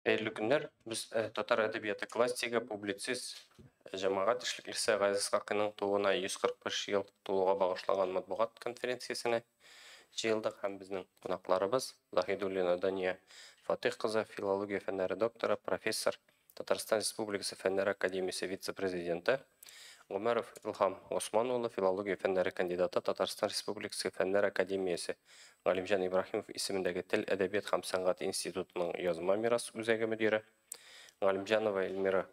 Хәерле көннәр. Без татар әдәбияты классигы, публицист, җәмәгать эшлеклесе Гаяз Исхакыйның тууына 145 ел тулуга багышланган матбугат конференциясенә җыелдык һәм безнең кунакларыбыз Заһидуллина Дания Фатыйх кызы, филология фәннәре докторы, профессор, Татарстан Республикасы Фәннәр академиясе вице-президенты, Гомәров Илһам Госман улы, филология фәннәре кандидаты, Татарстан Республикасы Фәннәр академиясе Галимҗан Ибраһимов исемендәге Тел, әдәбият һәм сәнгать институтының язма мирас үзәге мөдире, Галимҗанова Эльмира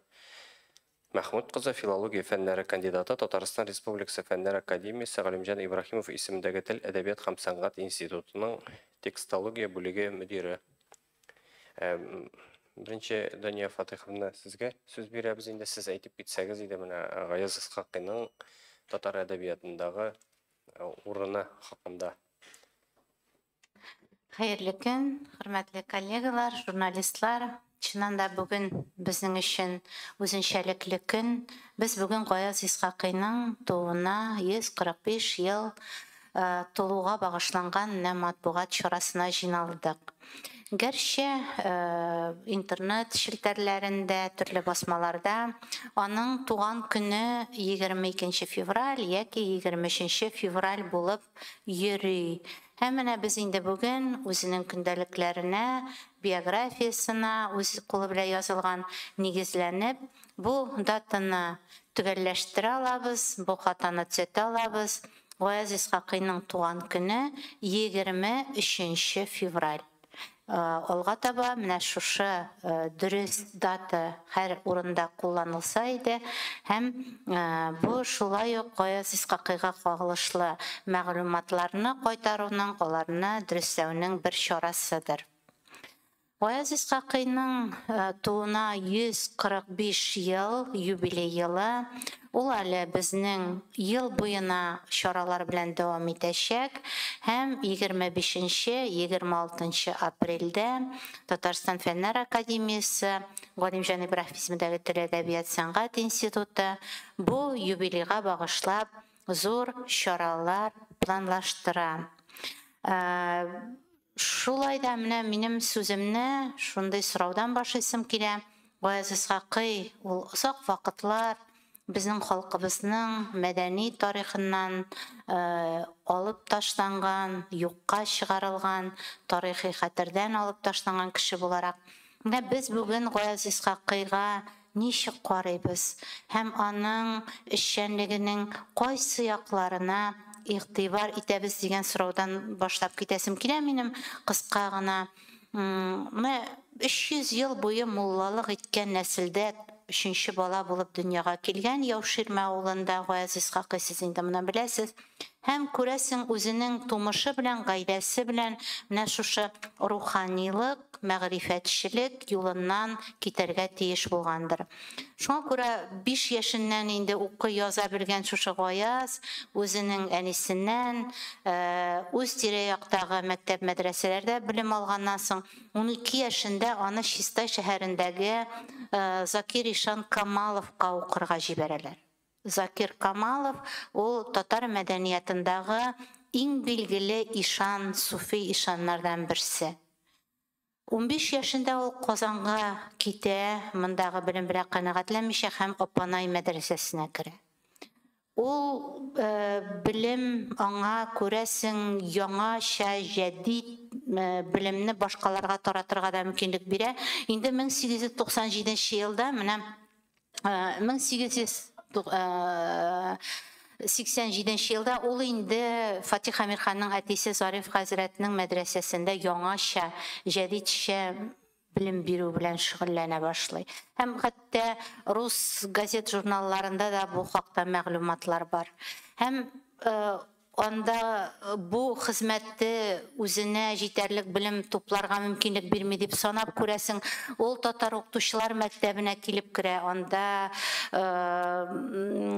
Мәхмүт кызы, филология фәннәре кандидаты, Татарстан Республикасы Фәннәр академиясе Галимҗан Ибраһимов исемендәге Тел, әдәбият һәм сәнгать институтының текстология бүлеге мөдире. Беренче Дания Фатыйховна, сезгә сүз бирәбез инде. Сез әйтеп китсәгез иде менә Гаяз Исхакыйның татар әдәбиятындагы урыны хакында. Хәерле көн, хөрмәтле коллегалар, журналистлар. Чыннан да бүген безнең өчен үзенчәлекле көн. Без бүген Гаяз Исхакыйның тууына 145 ел тулуга багышланган менә матбугат чарасына җыйналдык. Гәрчә интернет челтәрләрендә, төрле басмаларда аның туган көне 22 февраль яки 23 февраль булып йөри. Һәм менә без инде бүген үзенең көндәлекләренә, биографиясенә үз кулы белән язылган нигезләнеп, бу датаны төгәлләштерә алабыз, бу хатаны төзәтә алабыз. Гаяз Исхакыйның туган көне 23 февраль. Алга таба менә шушы дөрес дата һәр урында кулланылса иде һәм бу шулай ук Гаяз Исхакыйга кагылышлы мәгълүматларны кайтаруның, аларны дөресләүнең бер чарасыдыр. Гаяз Исхакыйның тууына 145 ел, юбилей елы. Ул әле безнең ел буена чаралар белән дәвам итәчәк һәм 25-26 апрельдә Татарстан Фәннәр академиясе Галимҗан Ибраһимов исемендәге Тел, әдәбият, сәнгать институты бу юбилейга багышлап зур чаралар планлаштыра. Шулай да менә минем сүземне шундый сораудан башлыйсым килә. Гаяз Исхакый ул озак вакытлар безнең халкыбызның мәдәни тарихыннан алып ташланган, юкка чыгарылган, тарихи хәтердән алып ташланган кеше буларак. Менә без бүген Гаяз Исхакыйга ничек карыйбыз һәм аның эшчәнлегенең кайсы якларына игътибар итәбез дигән сораудан башлап китәсем килә минем кыска гына. Менә 300 ел буе муллалык иткән нәселдә өченче бала булып дөньяга килгән Яуширмә авылында Гаяз Исхакый, сез инде моны беләсез. Һәм, күрәсең, үзенең тумышы белән, гаиләсе белән менә шушы руханилык, мәгърифәтчелек юлыннан китәргә тиеш булгандыр. Шуңа күрә 5 яшеннән инде укый яза белгән шушы Гаяз үзенең әнисеннән, үз тирә-яктагы мәктәп-мәдрәсәләрдә белем алганнан соң, 12 яшендә аны Чистай шәһәрендәге Закир ишан Камаловка укырга җибәрәләр. Закир Камалов ул татар мәдәниятындагы иң билгеле ишан, суфи ишаннардан берсе. 15 яшендә ул Казанга китә, мондагы белем белән канәгатьләнмичә һәм Апанай мәдрәсәсенә керә. Ул белем аңа, күрәсең, яңача, җәдит белемне башкаларга таратырга да мөмкинлек бирә. Инде 1897 елда менә 1887 елда ул инде Фатих Әмирханның әтисе Зариф хәзрәтнең мәдрәсәсендә яңача, җәдитчә белем бирү белән шөгыльләнә башлый. Һәм хәтта рус газет-журналларында да бу хакта мәгълүматлар бар. Һәм анда бу хезмәте үзенә җитәрлек белем тупларга мөмкинлек бирми дип санап, күрәсең, ул татар укытучылар мәктәбенә килеп керә. Анда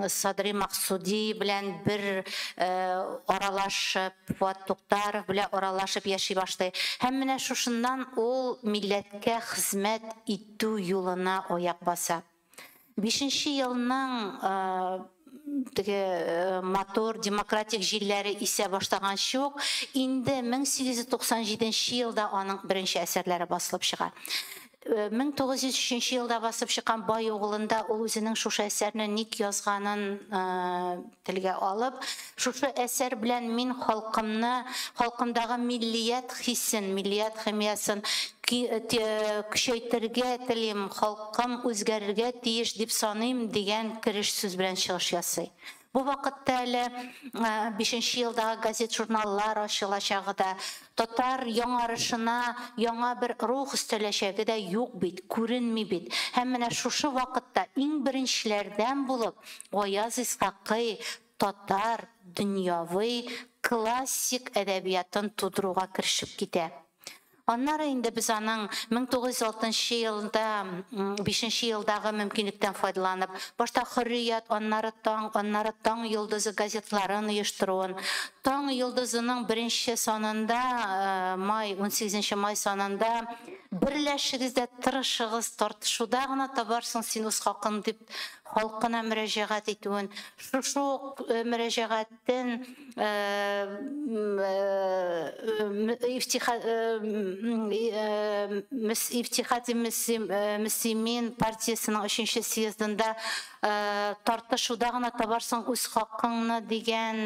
Садри Максуди белән бер аралашып, Фуат Туктаров белән аралашып яши башлый. Һәм менә шушыннан ул милләткә хезмәт итү юлына аяк баса. 5 елның теге матур демократик җилләре исә башлаганчы ук инде 1897 елда аның беренче әсәрләре басылып чыга. 1903 елда басып чыккан Бай угылында ул үзенең шушы әсәрне ник язганын телгә алып, шушы әсәр белән мин халкымны, халкымдагы миллият хисен, миллият химиясын көчәйтергә телим, халкым үзгәрергә тиеш дип саныйм дигән кереш сүз белән чыгыш ясый. Бу вакытта әле 5 елдагы газет-журналлар ачылачагы да, татар яңарышына яңа бер рух өстәләчәге дә юк бит, күренми бит. Һәм менә шушы вакытта иң беренчеләрдән булып Гаяз Исхакый татар дөньяви классик әдәбиятын тудыруга керешеп китә. Аннары инде без аның 1906 елда, 5 елдагы мөмкинлектән файдаланып, башта Хөррият, аннары Таң, аннары Таң йолдызы газетларын оештыруын, Таң йолдызының беренче санында, май, 18 май санында берләшегез дә тырышыгыз, тартышуда гына табарсың син үз хакын дип халкына мөрәҗәгать итүен, шушы ук мөрәҗәгатьтән Ифтихати Мөслимин партиясының 3 съездында тартышуда гына табарсың үз хакыңны дигән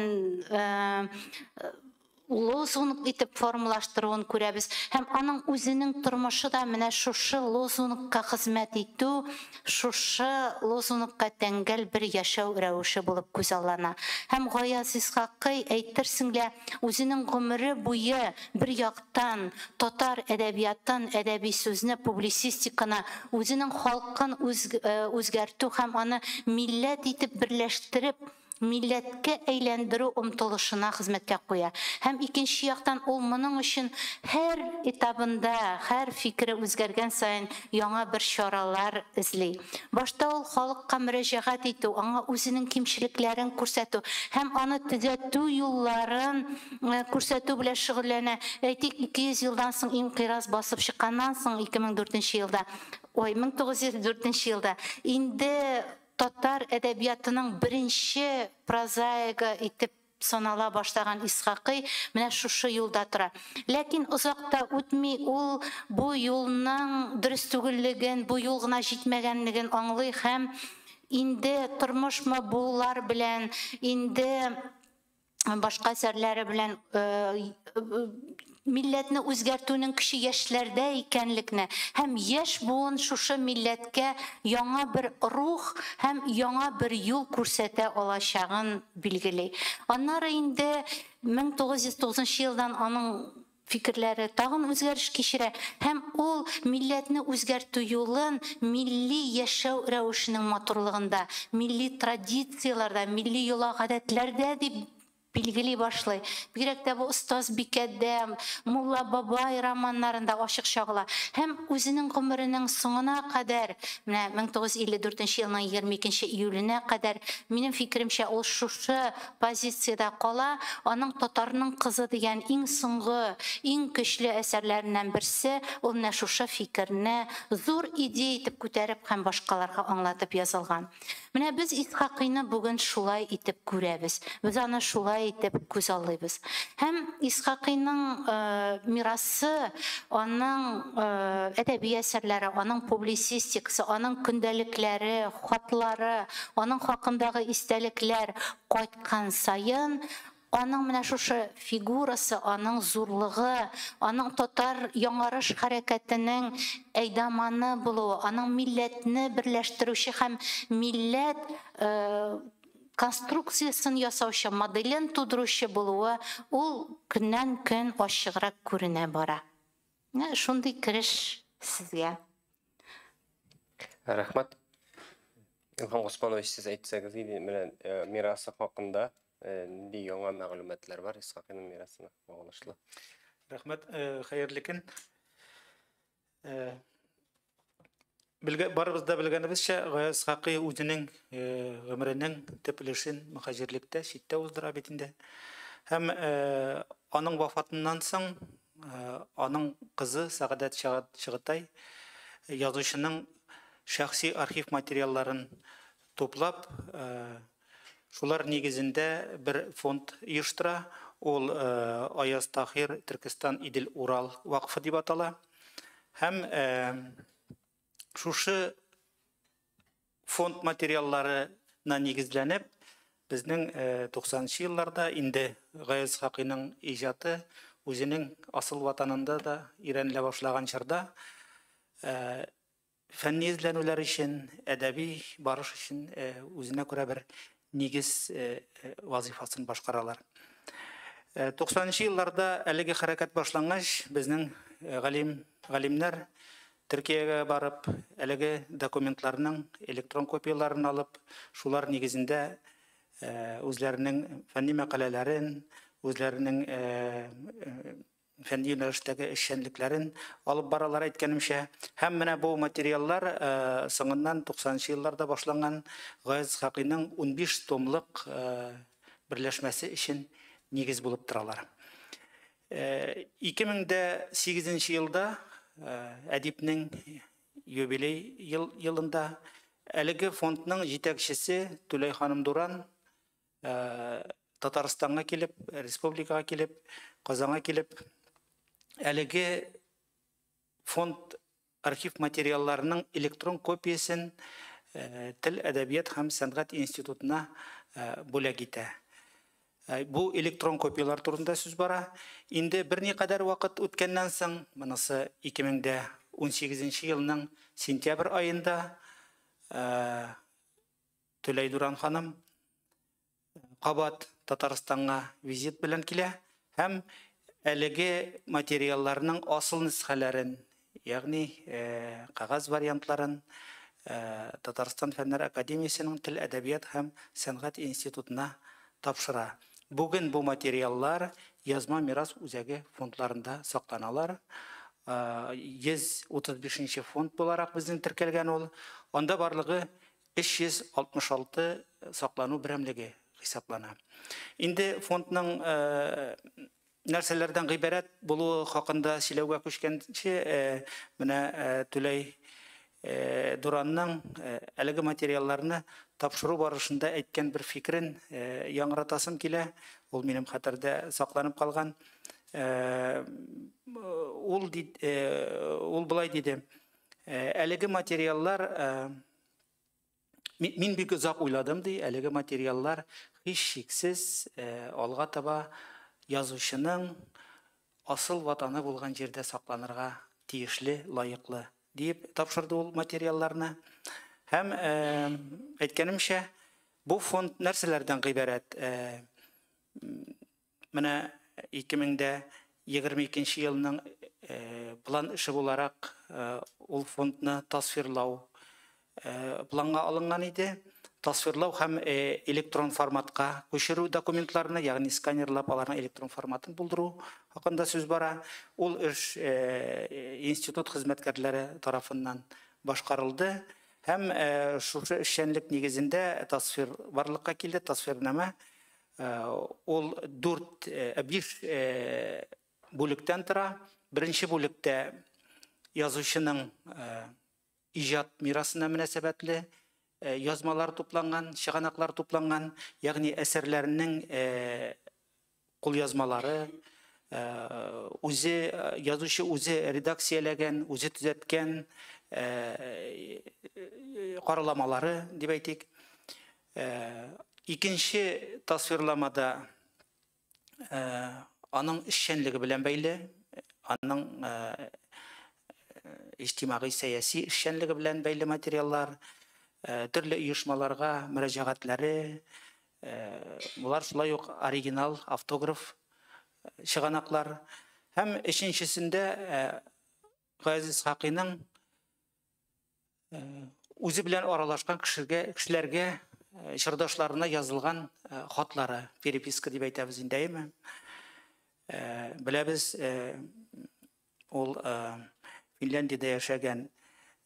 лозунг итеп формалаштыруын күрәбез. Һәм аның үзенең тормышы да менә шушы лозунгка хезмәт итү, шушы лозунгка тәңгәл бер яшәү рәвеше булып күзаллана. Һәм Гаяз Исхакый әйтерсең лә үзенең гомере буе бер яктан татар әдәбиятын, әдәби сүзне, публицистиканы, үзенең халкын үзгәртү һәм аны милләт итеп берләштереп, милләткә әйләндерү омтылышына хезмәткә куя. Һәм икенче яктан ул моның өчен һәр этабында, һәр фикере үзгәргән саен яңа бер чаралар эзли. Башта ул халыкка мөрәҗәгать итү, аңа үзенең кимчелекләрен күрсәтү һәм аны төзәтү юлларын күрсәтү белән шөгыльләнә. Әйтик, 200 елдан соң инкыйраз басып чыкканнан соң 2004 елда, ой, 1904 елда инде татар әдәбиятының беренче прозаигы итеп санала башлаган Исхакый менә шушы юлда тора. Ләкин озак та үтми ул бу юлның дөрес түгеллеген, бу юл гына җитмәгәнлеген аңлый һәм инде тормышмы булар белән, инде башка әсәрләре белән милләтне үзгәртүнең көче яшьләрдә икәнлекне һәм яшь буын шушы милләткә яңа бер рух һәм яңа бер юл күрсәтә алачагын билгели. Аннары инде 1909 елдан аның фикерләре тагын үзгәреш кичерә һәм ул милләтне үзгәртү юлын милли яшәү рәвешенең матурлыгында, милли традицияләрдә, милли йола-гадәтләрдә дип билгели башлый. Бигрәк тә бу Остазбикәдә, Мулла Бабай романнарында ачык чагыла. Һәм үзенең гомеренең соңына кадәр, менә 1954 елның 22 июленә кадәр, минем фикеремчә, ул шушы позициядә кала. Аның Татарның кызы дигән иң соңгы, иң көчле әсәрләреннән берсе, ул менә шушы фикерне зур идея итеп күтәреп һәм башкаларга аңлатып язылган. Менә без Исхакыйны бүген шулай итеп күрәбез. Без аны шулай итеп күзаллыйбыз. Һәм Исхакыйның мирасы, аның әдәби әсәрләре, аның публицистикасы, аның көндәлекләре, хатлары, аның хакындагы истәлекләр кайткан саен аның менә шушы фигурасы, аның зурлыгы, аның татар яңарыш хәрәкәтенең әйдаманы булуы, аның милләтне берләштерүче һәм милләт конструкциясын ясаучы, моделен тудыручы булуы ул көннән-көн ачыграк күренә бара. Менә шундый кереш сезгә. Рәхмәт. Илһам Госманович, сез әйтсәгез иде, менә мирасы хакында нинди яңа мәгълүматлар бар Исхакыйның мирасына багланышлы? Рәхмәт, хәерле көн. Барыбыз да белгәнебезчә, Гаяз Исхакый үзенең гомеренең төп өлешен мөхаҗирлектә, читтә уздыра бит инде. Һәм аның вафатыннан соң аның кызы Сәгадәт Чагытай язучының шәхси архив материалларын туплап, шулар нигезендә бер фонд оештыра. Ул Аяз Тахир Төркестан Идел Урал вакыфы дип атала. Һәм Шушы фонд материалларына нигезләнеп, безнең 90 елларда инде Гаяз Исхакыйның иҗаты үзенең асыл ватанында да өйрәнелә башлаган чорда фәнни эзләнүләр өчен, әдәби барыш өчен үзенә күрә бер нигез вазифасын башкаралар. 90 елларда әлеге хәрәкәт башлангач, безнең галимнәр Төркиягә барып, әлеге документларның электрон копияларын алып, шулар нигезендә үзләренең фәнни мәкаләләрен, үзләренең фәнни юнәлештәге эшчәнлекләрен алып баралар, әйткәнемчә. Һәм менә бу материаллар соңыннан 90 елларда башланган Гаяз Исхакыйның 15 томлык берләшмәсе өчен нигез булып торалар. 2008 елда әдипнең юбилей елында әлеге фондның җитәкчесе Түләй ханым Дуран Татарстанга килеп, республикага килеп, Казанга килеп, әлеге фонд архив материалларының электрон копиясен Тел, әдәбият һәм сәнгать институтына бүләк итә. Бу электрон копиялар турында сүз бара. Инде берникадәр вакыт үткәннән соң, монысы 2018 елның сентябрь аенда Түләй Дуран ханым кабат Татарстанга визит белән килә һәм әлеге материалларның асыл нөсхәләрен, ягъни кәгазь вариантларын Татарстан Фәннәр академиясенең Тел, әдәбият һәм сәнгать институтына тапшыра. Бүген бу материаллар язма мирас үзәге фондларында сакланалар. 135 фонд буларак безнең теркәлгән ул. Анда барлыгы 366 саклану берәмлеге хисаплана. Инде фондның нәрсәләрдән гыйбарәт булуы хакында сөйләүгә күчкәнче, менә Түләй Дуранның әлеге материалларны тапшыру барышында әйткән бер фикерен яңгыратасым килә. Ул минем хәтердә сакланып калган. Ул болай диде: әлеге материаллар, мин бик озак уйладым, ди, әлеге материаллар һичшиксез алга таба язучының асыл ватаны булган җирдә сакланырга тиешле, лаеклы, дип тапшырды ул материалларны. Һәм әйткәнемчә, бу фонд нәрсәләрдән гыйбарәт? Менә 2022 елның план эше буларак ул фондны тасвирлау планга алынган иде. Тасвирлау һәм электрон форматка күчерү документларны, ягъни сканерлап аларның электрон форматын булдыру хакында сүз бара. Ул эш институт хезмәткәрләре тарафыннан башкарылды һәм шушы эшчәнлек нигезендә тасвир барлыкка килде, тасвирнамә. Ул 4-5 бүлектән тора. Беренче бүлектә язучының иҗат мирасына мөнәсәбәтле язмалар тупланган, чыганаклар тупланган, ягъни әсәрләренең кулъязмалары, үзе язучы үзе редакцияләгән, үзе төзәткән караламалары дип әйтик. Икенче тасвирламада аның эшчәнлеге белән бәйле, аның иҗтимагый сәяси эшчәнлеге белән бәйле материаллар, төрле оешмаларга мөрәҗәгатьләре, булар шулай ук оригинал, автограф чыганаклар. Һәм өченчесендә Гаяз Исхакыйның үзе белән аралашкан кешеләргә, чордашларына язылган хатлары, переписка дип әйтәбез инде, әйеме? Беләбез, ул Финляндиядә яшәгән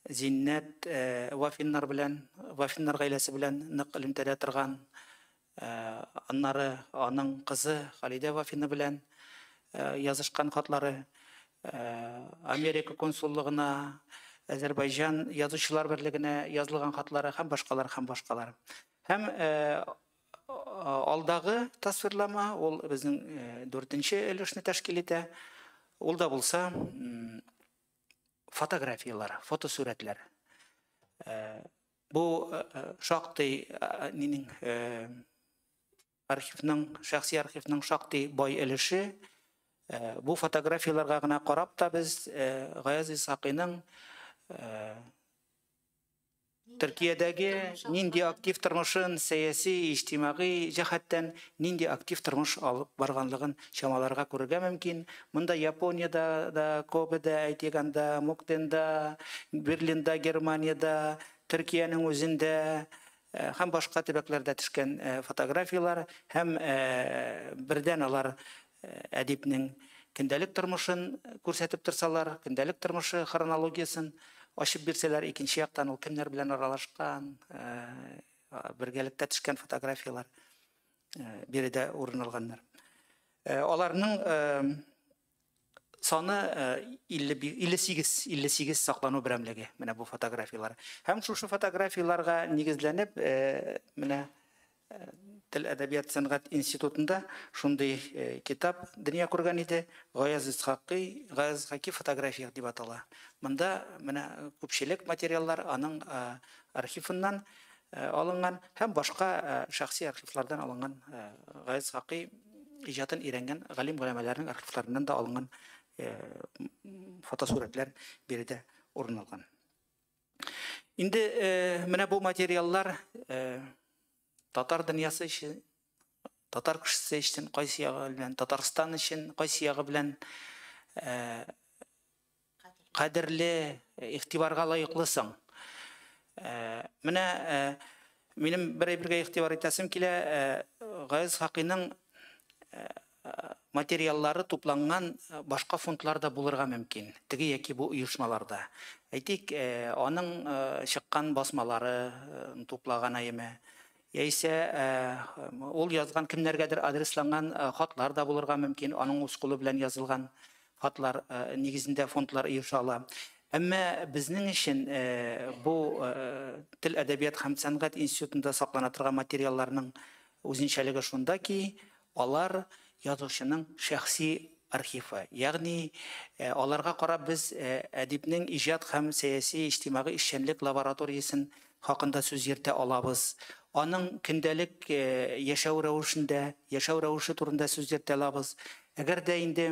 Зиннәт Вафиннар белән, Вафиннар гаиләсе белән нык элемтәдә торган, аннары аның кызы Халидә Вафина белән язышкан хатлары, Америка консуллыгына, Азербайҗан язучылар берлегенә язылган хатлары һәм башкалар, һәм башкалар. Һәм алдагы тасвирлама ул безнең 4нче өлешне тәшкил итә. Ул да булса фотографиялар, фотосурәтләр. Бу шактый нинең архивның, шәхси архивның шактый бай өлеше. Бу фотографияләргә генә карап та без Гаяз Исхакыйның Төркиядәге нинди актив тормышын, сәяси, иҗтимагый җәһәттән нинди актив тормыш алып барганлыгын чамаларга күрергә мөмкин. Монда Япониядә да, Кобеда, әйтик анда, Мукденда, Берлинда, Германиядә, Төркиянең үзендә һәм башка төбәкләрдә төшкән фотографияләр һәм бердән алар әдипнең көндәлек тормышын күрсәтеп торсалар, көндәлек тормышы хронологиясын ачып бирсәләр, икенче яктан ул кемнәр белән аралашкан, бергәлектә төшкән фотографияләр биредә урын алганнар. Аларның саны 58 саклану берәмлеге менә бу фотографияләр. Һәм шушы фотографияләргә нигезләнеп, менә Тел әдәбият сәнгать институтында шундый китап дөнья күргән иде. Гаяз Исхакый, Гаяз Исхаки фотография дип атала. Монда менә күпчелек материаллар аның архивыннан алынган һәм башка шәхси архивлардан алынган, Гаяз Исхакый иҗатын өйрәнгән галим голәмәләрнең архивларыннан да алынган фотосурәтләр биредә урын алган. Инде менә бу материаллар татар дөньясы өчен, татар кешесе өчен кайсы ягы белән, Татарстан өчен кайсы ягы белән кадерле, игътибарга лаеклы соң? Менә минем бер әйбергә игътибар итәсем килә, Гаяз Исхакыйның материаллары тупланган башка фондлар да булырга мөмкин, теге яки бу оешмаларда. Әйтик, аның чыккан басмалары туплаган әйеме, яисә ул язган кемнәргәдер адресланган хатлар да булырга мөмкин, аның үз кулы белән язылган хатлар нигезендә фондлар оеша ала. Әмма безнең өчен бу Тел, әдәбият һәм сәнгать институтында саклана торган материалларның үзенчәлеге шунда ки, алар язучының шәхси архивы. Ягъни аларга карап без әдипнең иҗат һәм сәяси иҗтимагый эшчәнлек лабораториясен хакында сүз йөртә алабыз. Аның көндәлек яшәү рәвешендә, яшәү рәвеше турында сүз йөртә алабыз. Әгәр дә инде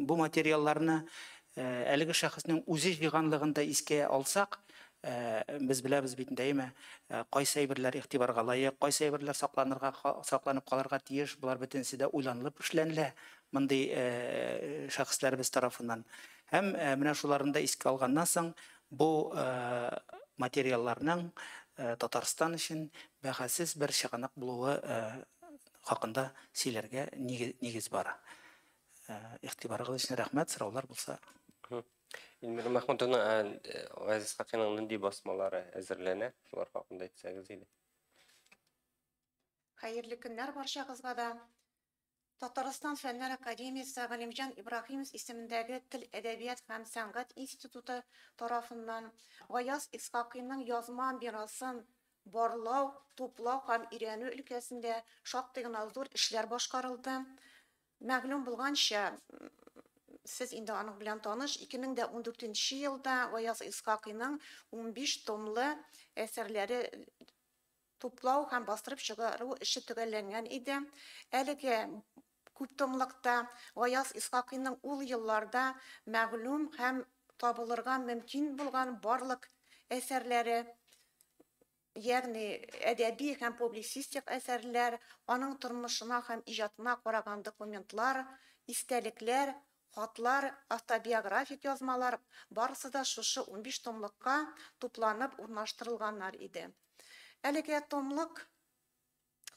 бу материалларны әлеге шәхеснең үзе җыйганлыгын да искә алсак, без беләбез бит инде, әйме, кайсы әйберләр игътибарга лаек, кайсы әйберләр сакланып калырга тиеш, болар бөтенесе дә уйланылып эшләнелә мондый шәхесләребез тарафыннан. Һәм менә шуларны да искә алганнан соң, бу материалларның Татарстан өчен бәһасез бер чыганак булуы хакында сөйләргә нигез бар. Игътибарыгыз өчен рәхмәт, сораулар булса. Эльмира Мәхмүтовна, Гаяз Исхакыйның нинди басмалары әзерләнә? Шулар хакында әйтсәгез иде. Хәерле көннәр барчагызга да. Татарстан Фәннәр Академиясе Галимҗан Ибраһимов исемендәге Тел, әдәбият һәм сәнгать институты тарафыннан Гаяз Исхакыйның язма мирасын барлау, туплау һәм өйрәнү өлкәсендә шактый гына зур эшләр башкарылды. Мәгълүм булганча, сез инде аның белән таныш, 2014 елда Гаяз Исхакыйның 15 томлы әсәрләре туплау һәм бастырып чыгару эше төгәлләнгән иде. Әлеге күп томлыкта Гаяз Исхакыйның ул елларда мәгълүм һәм табылырга мөмкин булган барлык әсәрләре, ягъни әдәби һәм публицистик әсәрләр, аның тормышына һәм иҗатына караган документлар, истәлекләр, хатлар, автобиографик язмалар барысы да шушы 15 томлыкка тупланып урнаштырылганнар иде. Әлеге томлык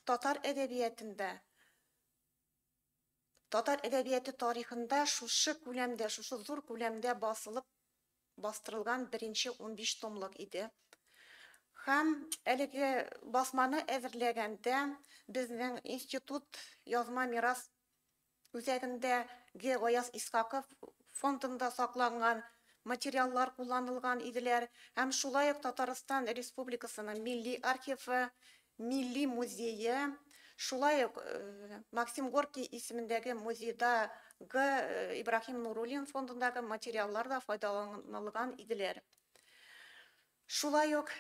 татар әдәбиятында, татар әдәбияты тарихында шушы күләмдә, шушы зур күләмдә басылып бастырылган беренче 15 томлык иде. Һәм әлеге басманы әзерләгәндә безнең институт язма мирас үзәгендәге Гаяз Исхаков фондында сакланган материаллар кулланылган иделәр. Һәм шулай ук Татарстан Республикасының Милли архивы, Милли музее, шулай ук Максим Горький исемендәге музейдагы Ибраһим Нуруллин фондындагы материаллар да файдаланылган иделәр. Шулай ук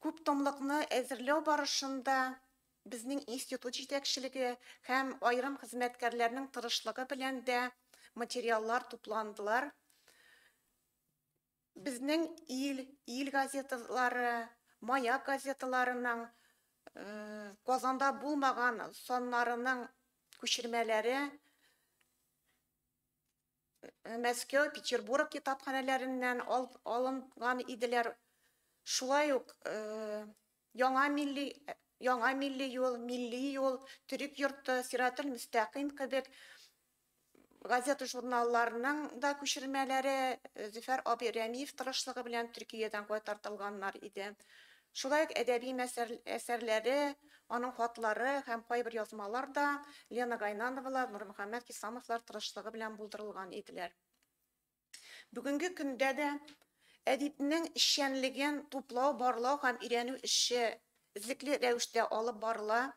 күп томлыкны әзерләү барышында безнең институт җитәкчелеге һәм аерым хезмәткәрләрнең тырышлыгы белән дә материаллар тупландылар. Безнең Ил газеталары, Маяк газеталарының Казанда булмаган саннарының күчермәләре Мәскәү, Петербург китапханәләреннән алынган иделәр. Шулай ук яңа милли юл, милли юл, Төрек йорты, Сирател Мөстәкыйм кебек газета журналларының да күчермәләре Зөфәр абый Рәмиев тырышлыгы белән Төркиядән кайтартылганнар иде. Шулай ук әдәби әсәрләре, аның хатлары һәм кайбер язмалар да Лена Гайнановалар, Нурмөхәммәт Кисамовлар тырышлыгы белән булдырылган иделәр. Бүгенге көндә дә әдипнең эшчәнлеген туплау, барлау һәм өйрәнү эше эзлекле рәвештә алып барыла.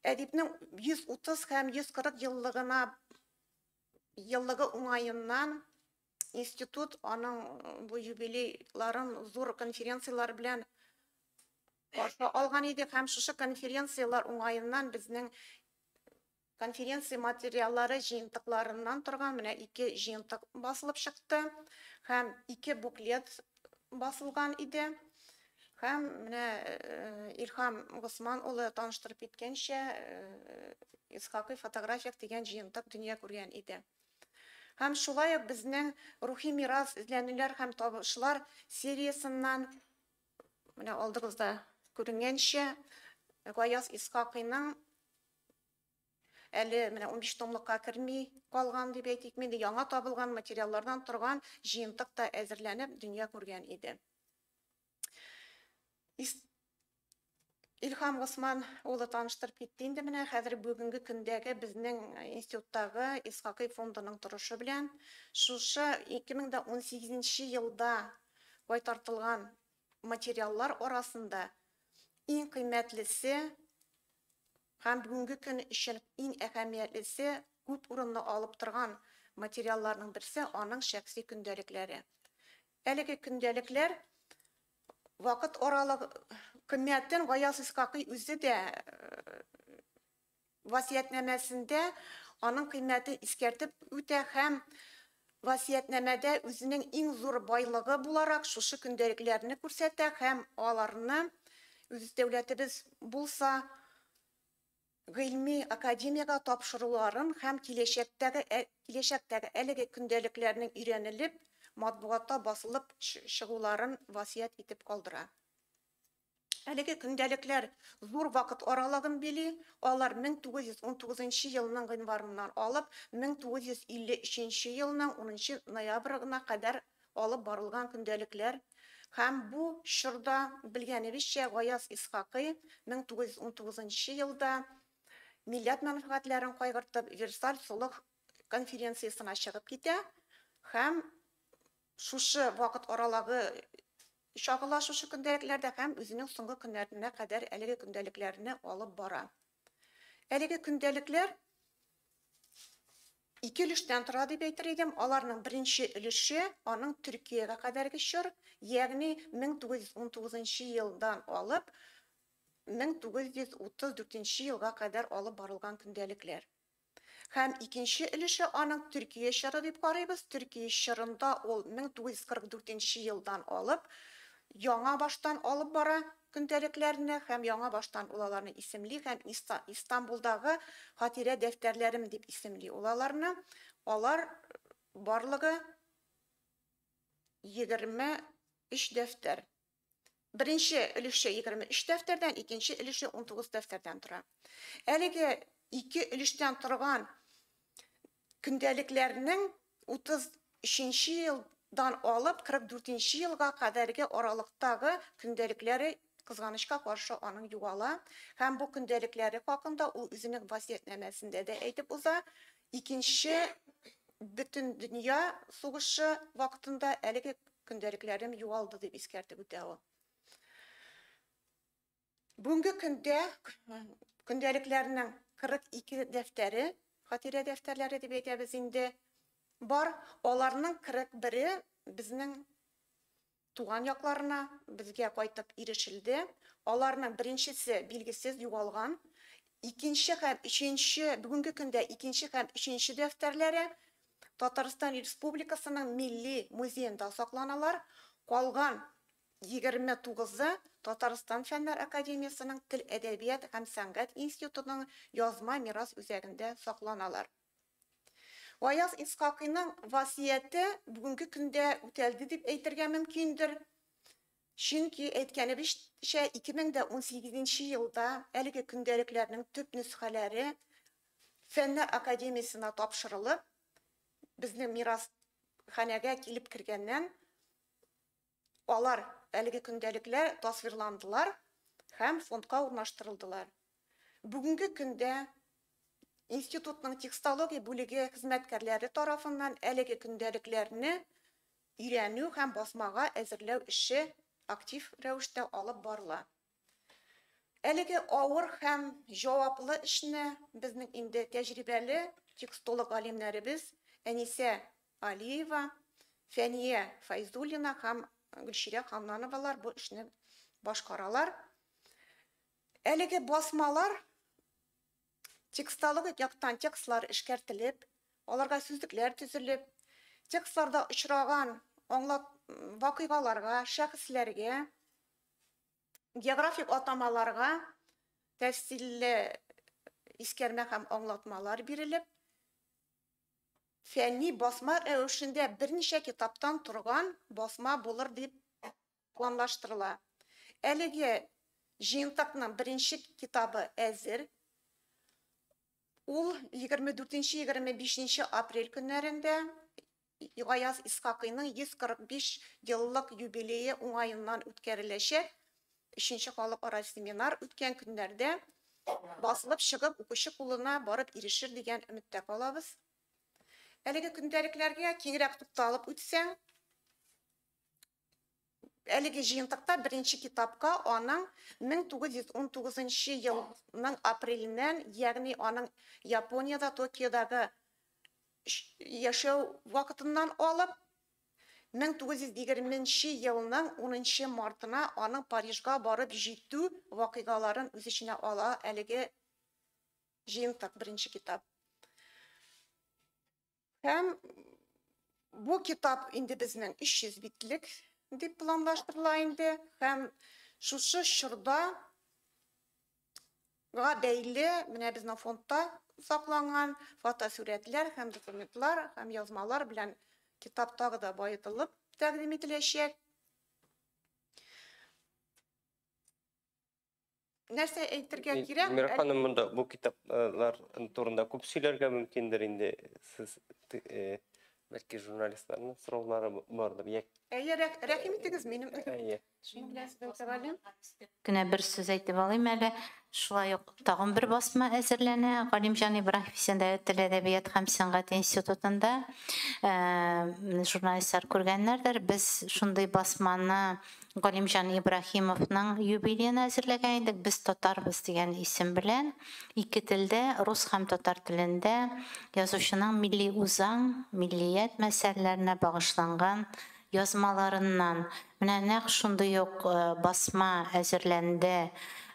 Әдипнең 130 һәм 140 еллыгы уңаеннан институт аның бу юбилейларын зур конференцияләр белән каршы алган иде һәм шушы конференцияләр уңаеннан безнең конференция материаллары җыентыкларыннан торган менә 2 җыентык басылып чыкты һәм 2 буклет басылган иде. Һәм менә Илһам Госман улы таныштырып киткәнчә, Исхакый фотографик дигән җыентык дөнья күргән иде. Һәм шулай ук безнең рухи мирас эзләнүләр һәм табышлар сериясеннән менә алдыгызда күренгәнчә, Гаяз Исхакыйның әле менә 15 томлыкка керми калган дип әйтик, инде яңа табылган материаллардан торган җыентык та әзерләнеп дөнья күргән иде. Илһам Госман улы таныштырып китте инде менә хәзер бүгенге көндәге безнең институттагы Исхакый фондының торышы белән. Шушы 2018 елда кайтартылган материаллар арасында иң кыйммәтлесе һәм бүгенге көн өчен иң әһәмиятлесе күп урынны алып торган материалларның берсе аның шәхси көндәлекләре. Әлеге көндәлекләр вакыт аралыгы кыйммәтен Гаяз Исхакый үзе дә васыятьнамәсендә аның кыйммәтен искәртеп үтә һәм васыятьнамәдә үзенең иң зур байлыгы буларак шушы көндәлекләрне күрсәтә һәм аларны үз дәүләтебез булса гыйльми академиягә тапшыруларын һәм киләчәктәге әлеге көндәлекләрнең өйрәнелеп матбугатта басылып чыгуларын васыять итеп калдыра. Әлеге көндәлекләр зур вакыт аралыгын били, алар 1919 елның гыйнварыннан алып 1953 елның 10 ноябрына кадәр алып барылган көндәлекләр. Һәм бу чорда белгәнебезчә Гаяз Исхакый 1919 елда милләт мәнфәгатьләрен кайгыртып Версаль солых конференциясенә чыгып китә һәм шушы вакыт аралыгы чагыла шушы көндәлекләрдә һәм үзенең соңгы көннәренә кадәр әлеге көндәлекләрне алып бара. Әлеге көндәлекләр ике өлештән тора дип әйтер идем. Аларның беренче өлеше аның Төркиягә кадәрге чор, ягъни 1919 елдан алып 1934 елга кадәр алып барылган көндәлекләр. Һәм икенче өлеше аның Төркия чоры дип карыйбыз. Төркия чорында ул 1944 елдан алып яңа баштан алып бара көндәлекләрне һәм яңа баштан ул аларны исемли һәм Истанбулдагы хатирә дәфтәрләрем дип исемли ул аларны. Алар барлыгы 23 дәфтәр. Беренче өлеше 23 дәфтәрдән, икенче өлеше 19 дәфтәрдән тора. Әлеге ике өлештән торган көндәлекләрнең 33 елдан алып 44 елга кадәрге аралыктагы көндәлекләре кызганычка каршы аның югала. Һәм бу көндәлекләре хакында ул үзенең васыятьнамәсендә дә әйтеп уза. Икенче бөтен дөнья сугышы вакытында әлеге көндәлекләрем югалды дип искәртеп үтә ул. Бүгенге көндә көндәлекләрнең 42 дәфтәре, хатирә дәфтәрләре дип әйтәбез инде, бар. Аларның 41-е безнең туган якларына безгә кайтып ирешелде. Аларның беренчесе билгесез югалган. Икенче һәм өченче, бүгенге көндә икенче һәм өченче дәфтәрләре Татарстан Республикасының Милли музеенда сакланалар. Калган 29-ы Татарстан Фәннәр академиясенең Тел, әдәбият һәм сәнгать институтының язма мирас үзәгендә сакланалар. Гаяз Исхакыйның васыяте бүгенге көндә үтәлде дип әйтергә мөмкиндер. Чөнки әйткәнебезчә, 2018 елда әлеге көндәлекләрнең төп нөсхәләре Фәннәр академиясенә тапшырылып, безнең мирасханәгә килеп кергәннән алар, әлеге көндәлекләр тасвирландылар һәм фондка урнаштырылдылар. Бүгенге көндә институтның текстология бүлеге хезмәткәрләре тарафыннан әлеге көндәлекләрне өйрәнү һәм басмага әзерләү эше актив рәвештә алып барыла. Әлеге авыр һәм җаваплы эшне безнең инде тәҗрибәле текстолог галимнәребез Әнисә Алиева, Фәния Файзуллина һәм Гөлчирә Ханнановалар бу эшне башкаралар. Әлеге басмалар текстологик яктан текстлар эшкәртелеп, аларга сүзлекләр төзелеп, текстларда очраган аңлат вакыйгаларга, шәхесләргә, географик атамаларга тәфсилле искәрмә һәм аңлатмалар бирелеп, фәнни басма рәвешендә берничә китаптан торган басма булыр дип планлаштырыла. Әлеге җыентыкның беренче китабы әзер. Ул 24-25 апрель көннәрендә Гаяз Исхакыйның 145 еллык юбилее уңаеннан үткәреләчәк өченче халыкара семинар үткән көннәрдә басылып чыгып, укучы кулына барып ирешер дигән өметтә калабыз. Әлеге көндәлекләргә киңрәк тукталып үтсәң, әлеге җыентыкта беренче китапка аның 1919 елның апреленнән, ягъни аның Япониядә, Токиодагы яшәү вакытыннан алып, 1920 елның 10 мартына аның Парижга барып җитү вакыйгаларын үз эченә ала әлеге җыентык, беренче китап. Һәм бу китап инде безнең 300 битлек дип планлаштырыла инде. Һәм шушы чорда га бәйле менә безнең фондта сакланган фотосурәтләр һәм документлар һәм язмалар белән китап тагы да баетылып тәкъдим ителәчәк. Нәрсә әйтергә кирәк? Эльмира ханым, монда бу китаплар турында күп сөйләргә мөмкиндер инде. Сез бәлки журналистларның сораулары бардыр. Әйе, рәхим итегез минем. Әйе. Кенә бер сүз әйтеп алыйм әле. Шулай ук тагын бер басма әзерләнә. Галимҗан Ибраһимов исемендәге Тел, әдәбият һәм сәнгать институтында журналистлар күргәннәрдер. Без шундый басманы Галимҗан Ибраһимовның юбилеена әзерләгән идек. Без татарбыз дигән исем белән ике телдә, рус һәм татар телендә язучының милли үзаң, миллият мәсьәләләренә багышланган язмаларыннан. Менә нәкъ шундый ук басма әзерләнде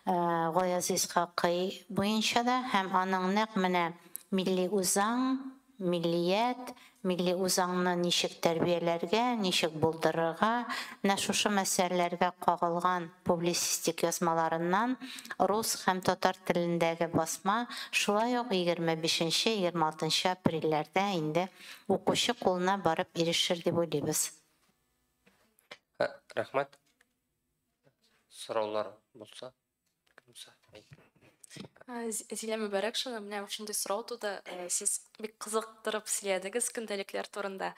Гаяз Исхакый буенча да, һәм аның нәкъ менә милли үзаң, миллият, милли үзаңны ничек тәрбияләргә, ничек булдырырга, менә шушы мәсьәләләргә кагылган публицистик язмаларыннан рус һәм татар телендәге басма шулай ук 25-26 апрельләрдә инде укучы кулына барып ирешер дип уйлыйбыз. Рәхмәт. Сораулар булса, булса. Зилә Мөбәрәкшина, менә шундый сорау туды. Сез бик кызыктырып сөйләдегез көндәлекләр турында.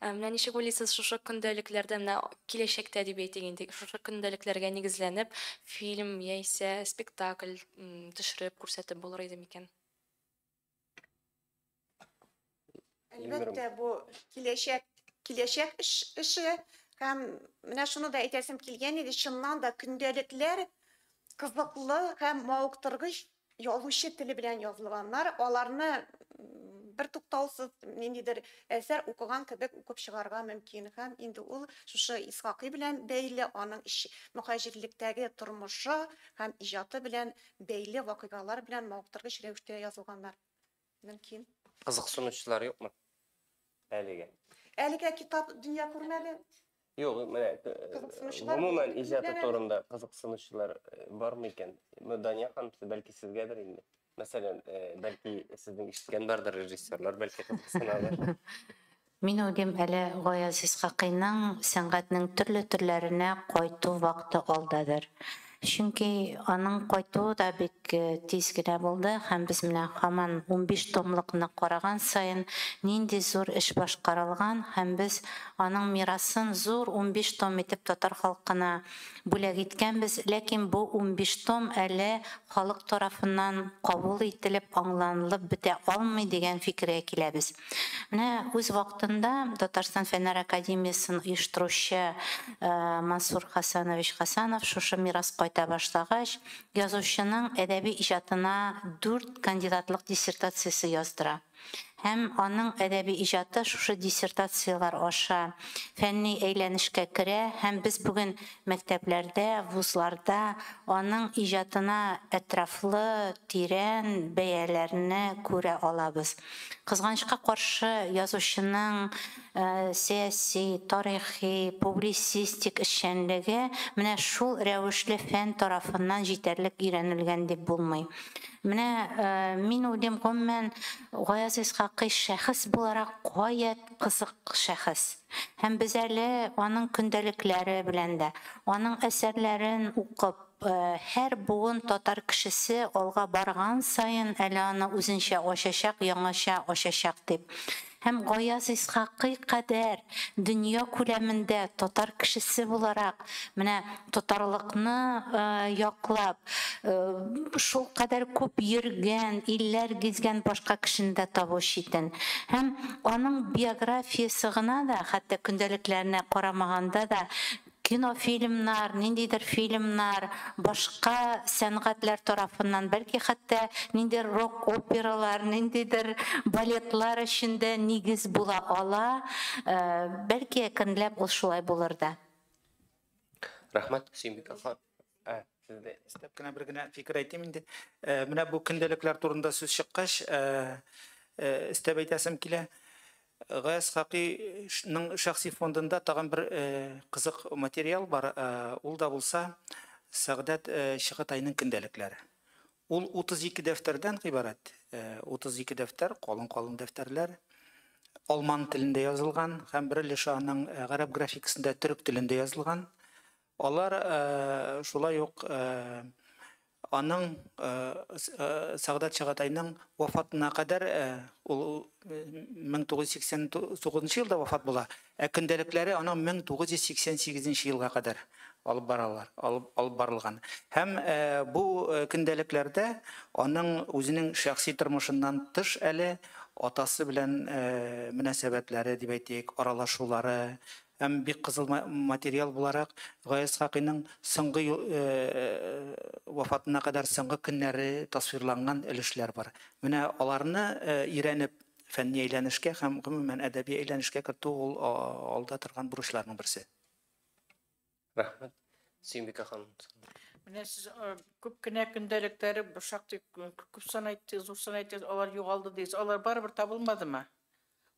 Менә ничек уйлыйсыз, шушы көндәлекләрдә менә киләчәктә дип әйтик инде, шушы көндәлекләргә нигезләнеп фильм яисә спектакль төшереп күрсәтеп булыр иде микән? Әлбәттә, бу киләчәк эше. Һәм менә шуны да әйтәсем килгән иде, чыннан да көндәлекләр кызыклы һәм мавыктыргыч язучы теле белән язылганнар. Аларны Бер туктаусыз ниндидер әсәр укыган кебек укып чыгарга мөмкин. Һәм инде ул шушы Исхакый белән бәйле, аның мөхаҗирлектәге тормышы һәм иҗаты белән бәйле вакыйгалар белән мавыктыргыч рәвештә язылганнар. Мөмкин. Кызыксынучылар юкмы? Әлегә. Әлегә китап дөнья күрмәде. Юк, менә гомумән иҗаты турында кызыксынучылар бармы икән? Дания ханым, бәлки сезгәдер инде. Мәсәлән, бәлки сезнең ишеткән бардыр режиссерлар, бәлки кызыксынадыр. Мин уйлыйм, әле Гаяз Исхакыйның сәнгатьнең төрле төрләренә кайту вакыты алдадыр. Чөнки аның кайтуы да бик тиз генә булды, һәм без менә һаман 15 томлыкны караган саен нинди зур эш башкарылган, һәм без аның мирасын зур 15 том итеп татар халкына бүләк иткәнбез, ләкин бу 15 том әле халык тарафыннан кабул ителеп, аңланылып бетә алмый дигән фикергә киләбез. Менә үз вакытында Татарстан Фәннәр академиясен оештыручы Мансур Хасанович Хасанов шушы мирас кайта башлагач, язучының әдәби иҗатына 4 кандидатлык диссертациясе яздыра. Һәм аның әдәби иҗаты шушы диссертацияләр аша фәнни әйләнешкә керә, һәм без бүген мәктәпләрдә, вузларда аның иҗатына әтрафлы, тирән бәяләрне күрә алабыз. Кызганычка каршы, язучының сәяси, тарихи, публицистик эшчәнлеге менә шул рәвешле фән тарафыннан җитәрлек өйрәнелгән дип булмый. Менә мин уйлыйм, гомумән, Гаяз Исхакый шәхес буларак гаять кызык шәхес. Һәм без әле аның көндәлекләре белән дә, аның әсәрләрен укып, һәр буын татар кешесе алга барган саен әле аны үзенчә ачачак, яңача ачачак дип. Һәм Гаяз Исхакый кадәр дөнья күләмендә татар кешесе буларак, менә татарлыкны яклап, шул кадәр күп йөргән, илләр гизгән башка кешене дә табу читен. Һәм аның биографиясе гына да, хәтта көндәлекләренә карамаганда да, кинофильмнар, ниндидер фильмнар, башка сәнгатьләр тарафыннан, бәлки хәтта ниндидер рок-опералар, ниндидер балетлар өчен дә нигез була ала, бәлки әкренләп ул шулай булыр да. Рәхмәт, Сөембикә ханым. Сездә өстәп кенә бер генә фикер әйтим инде. Менә бу көндәлекләр турында сүз чыккач, өстәп әйтәсем килә. Гаяз Исхакыйның шәхси фондында тагын бер кызык материал бар. Ул да булса Сәгъдәт Чыгытайның көндәлекләре. Ул 32 дәфтәрдән гыйбарәт. 32 дәфтәр, калын-калын дәфтәрләр. Алман телендә язылган һәм бер өлеше аның гарәп графикасында төрек телендә язылган. Алар шулай ук аның Сәгъдәт Чыгытайның вафатына кадәр, ул 1989 елда вафат була, ә көндәлекләре аның 1988 елга кадәр алып баралар, алып барылган. Һәм бу көндәлекләрдә аның үзенең шәхси тормышыннан тыш әле атасы белән мөнәсәбәтләре дип әйтик, аралашулары, һәм бик кызыл материал буларак Гаяз Исхакыйның соңгы вафатына кадәр соңгы көннәре тасвирланган өлешләр бар. Менә аларны өйрәнеп фәнни әйләнешкә һәм гомумән әдәби әйләнешкә кертү ул алда торган бурычларның берсе. Рәхмәт. Сөембикә ханым. Менә сез күп кенә көндәлекләре шактый күп сан әйттегез, зур сан әйттегез, алар югалды дигез. Алар барыбер табылмадымы?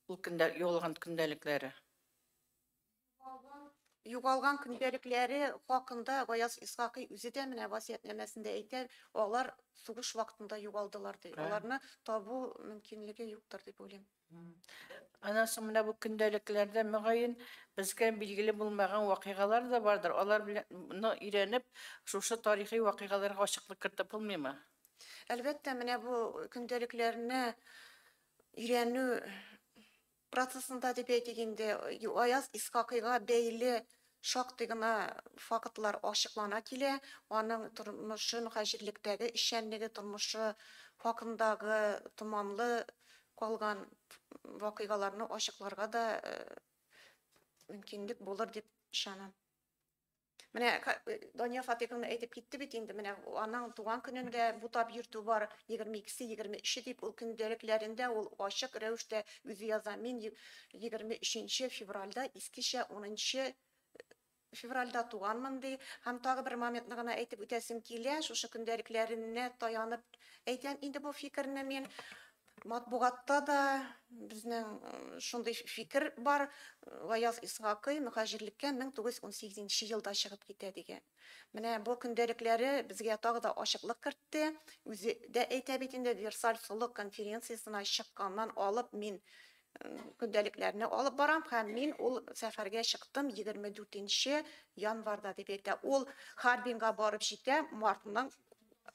Ул көндә югалган көндәлекләре. Югалган көндәлекләре хакында Гаяз Исхакый үзе дә менә васыятьнамәсендә әйтә, алар сугыш вакытында югалдылар ди. Аларны табу мөмкинлеге юктыр дип уйлыйм. Аннан соң менә бу көндәлекләрдә мөгаен безгә билгеле булмаган вакыйгалар да бардыр. Алар белән өйрәнеп, шушы тарихи вакыйгаларга ачыклык кертеп булмыймы? Әлбәттә, менә бу көндәлекләрне өйрәнү процессында дип әйтик инде, Гаяз Исхакыйга бәйле шактый гына фактлар ачыклана килә. Аның тормышы, мөхаҗирлектәге эшчәнлеге, тормышы хакындагы томанлы калган вакыйгаларны ачыкларга да мөмкинлек булыр дип ышанам. Менә Дания Фатыйховна әйтеп китте бит инде, менә аның туган көнендә бутап йөртү бар, 22-се, 23-е дип, ул көндәлекләрендә ул ачык рәвештә үзе яза. Мин 23 февральдә, искечә 10 февральдә туганмын ди. Һәм тагы бер моментны гына әйтеп үтәсем килә, шушы көндәлекләренә таянып әйтәм инде бу фикерне мин. Матбугатта да безнең шундый фикер бар, Гаяз Исхакый мөхаҗирлеккә 1918 елда чыгып китә дигән. Менә бу көндәлекләре безгә тагы да ачыклык кертте. Үзе дә әйтә бит инде, Версаль солых конференциясенә чыкканнан алып мин көндәлекләрне алып барам һәм мин ул сәфәргә чыктым 24 январда дип әйтә. Ул Харбинга барып җитә мартның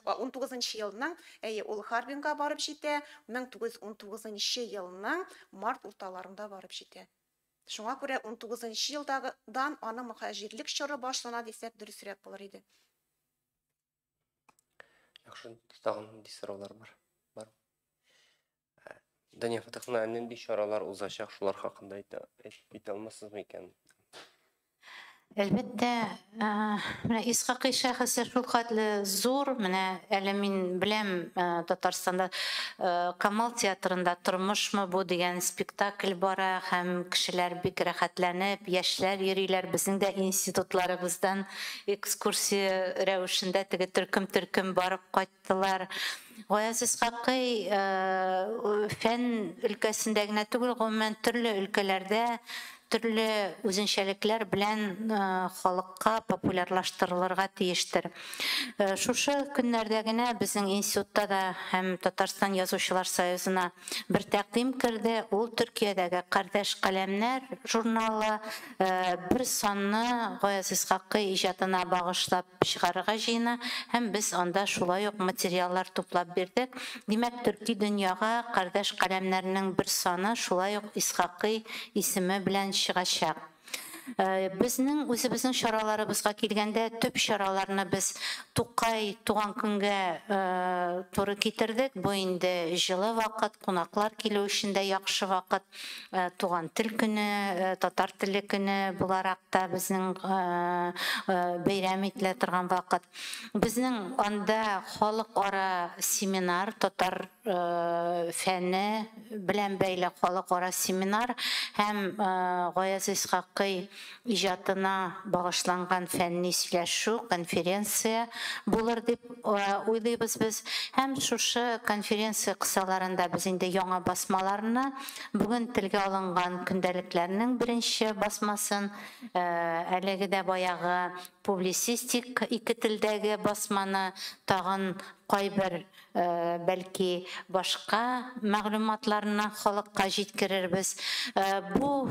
19 елның, әйе, ул Харбинга барып җитә 1919 елның март урталарында барып җитә. Шуңа күрә 19 елдан аның мөхаҗирлек чоры башлана дисәк дөресрәк булыр иде. Яхшы, тагын нинди сораулар бар? Бар. Дания Фатыховна, нинди чаралар узачак, шулар хакында әйтеп китә алмассызмы икән? Әлбәттә, менә Исхакый шәхесе шул хәтле зур, менә әле мин беләм, Татарстанда Камал театрында «Тормышмы бу» дигән спектакль бара һәм кешеләр бик рәхәтләнеп, яшьләр йөриләр. Безнең дә институтларыбыздан экскурсия рәвешендә теге төркем-төркем барып кайттылар. Гаяз Исхакый фән өлкәсендә генә түгел, гомумән төрле өлкәләрдә төрле үзенчәлекләр белән халыкка популярлаштырылырга тиештер. Шушы көннәрдә генә безнең институтта да һәм Татарстан Язучылар союзына бер тәкъдим керде. Ул Төркиядәге Кардәш каләмнәр журналы бер санны Гаяз Исхакый иҗатына багышлап чыгарырга җыена һәм без анда шулай ук материаллар туплап бирдек. Димәк, төрки дөньяга Кардәш каләмнәрнең бер саны шулай ук Исхакый исеме белән чыгачак. Безнең үзебезнең чараларыбызга килгәндә, төп чараларны без Тукай туган көнгә туры китердек. Бу инде җылы вакыт, кунаклар килү өчен дә яхшы вакыт. Туган тел көне, татар теле көне буларак та безнең бәйрәм ителә торган вакыт. Безнең анда халыкара семинар, татар фәне белән бәйле халыкара семинар һәм Гаяз Исхакый иҗатына багышланган фәнни сөйләшү, конференция булыр дип уйлыйбыз без. Һәм шушы конференция кысаларында без инде яңа басмаларны, бүген телгә алынган көндәлекләрнең беренче басмасын, әлеге дә баягы публицистик ике телдәге басманы, тагын кайбер бәлки башка мәгълүматларны халыкка җиткерербез. Бу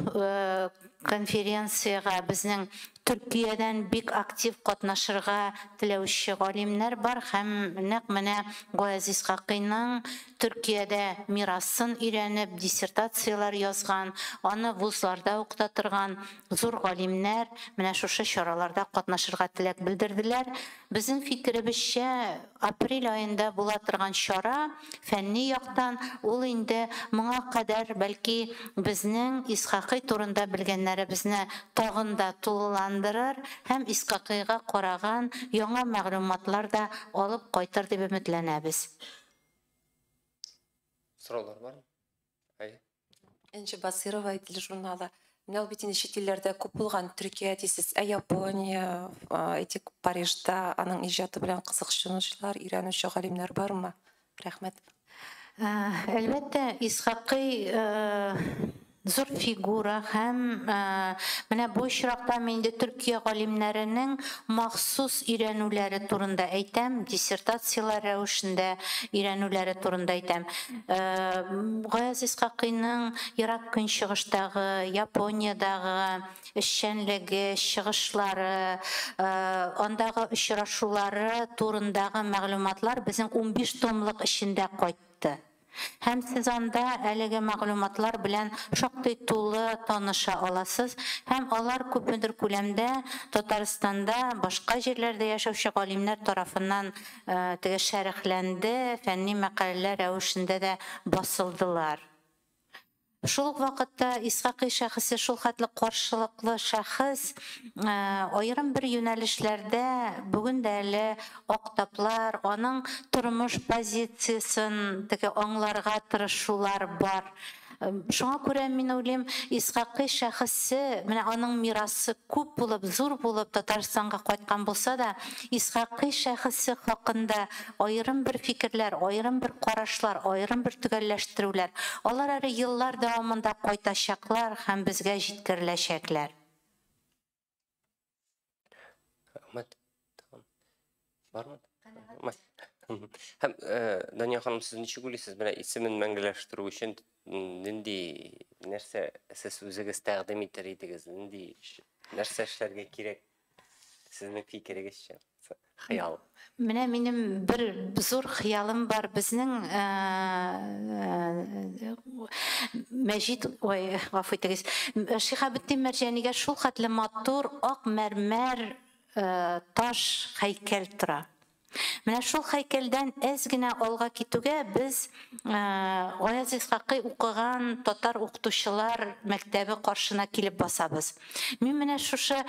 конференциягә безнең Төркиядән бик актив катнашырга теләүче галимнәр бар һәм нәкъ менә Гаяз Исхакыйның Төркиядә мирасын өйрәнеп, диссертацияләр язган, аны вузларда укыта торган зур галимнәр менә шушы чараларда катнашырга теләк белдерделәр. Безнең фикеребезчә, апрель аенда була торган чара фәнни яктан ул инде моңа кадәр бәлки безнең Исхакый турында белгәннәребезне тагын да тулыландырыр һәм Исхакыйга караган яңа мәгълүматлар да алып кайтыр дип өметләнәбез. Сораулар бармы? Әйе. Энҗе Басырова, Идел журналы. Менә ул бит инде чит илләрдә күп булган, Төркия дисез, ә Япония, әйтик, Парижда аның иҗаты белән кызыксынучылар, өйрәнүче галимнәр бармы? Рәхмәт. Әлбәттә, Исхакый зур фигура һәм менә бу очракта мин инде Төркия галимнәренең махсус өйрәнүләре турында әйтәм, диссертацияләр рәвешендә өйрәнүләре турында әйтәм. Гаяз Исхакыйның Ерак Көнчыгыштагы, Япониядагы эшчәнлеге, чыгышлары, андагы очрашулары турындагы мәгълүматлар безнең 15 томлык эчендә кайтты. Һәм сез анда әлеге мәгълүматлар белән шактый тулы таныша аласыз һәм алар күпмедер күләмдә Татарстанда, башка җирләрдә яшәүче галимнәр тарафыннан теге шәрехләнде, фәнни мәкаләләр рәвешендә дә басылдылар. Шул ук вакытта Исхакый шәхесе шул хәтле каршылыклы шәхес, аерым бер юнәлешләрдә бүген дә әле актаплар, аның тормыш позициясен теге аңларга тырышулар бар. Шуңа күрә мин уйлыйм, Исхакый шәхесе, менә аның мирасы күп булып, зур булып Татарстанга кайткан булса да, Исхакый шәхесе хакында аерым бер фикерләр, аерым бер карашлар, аерым бер төгәлләштерүләр, алар әле еллар дәвамында кайтачаклар һәм безгә җиткереләчәкләр. Рәхмәт. Бармы? Һәм Дания ханым, сез ничек уйлыйсыз, менә исемен мәңгеләштерү өчен нинди нәрсә сез үзегез тәкъдим итәр идегез? Нинди нәрсә эшләргә кирәк? Сезнең фикерегезчә, хыял. Менә минем бер зур хыялым бар. Безнең Мәҗит, ой, гафу итегез. Шиһабетдин Мәрҗанигә шул хәтле матур ак мәрмәр таш һәйкәл тора. Менә шул һәйкәлдән әз генә алга китүгә без Гаяз Исхакый укыган татар укытучылар мәктәбе каршына килеп басабыз. Мин менә шушы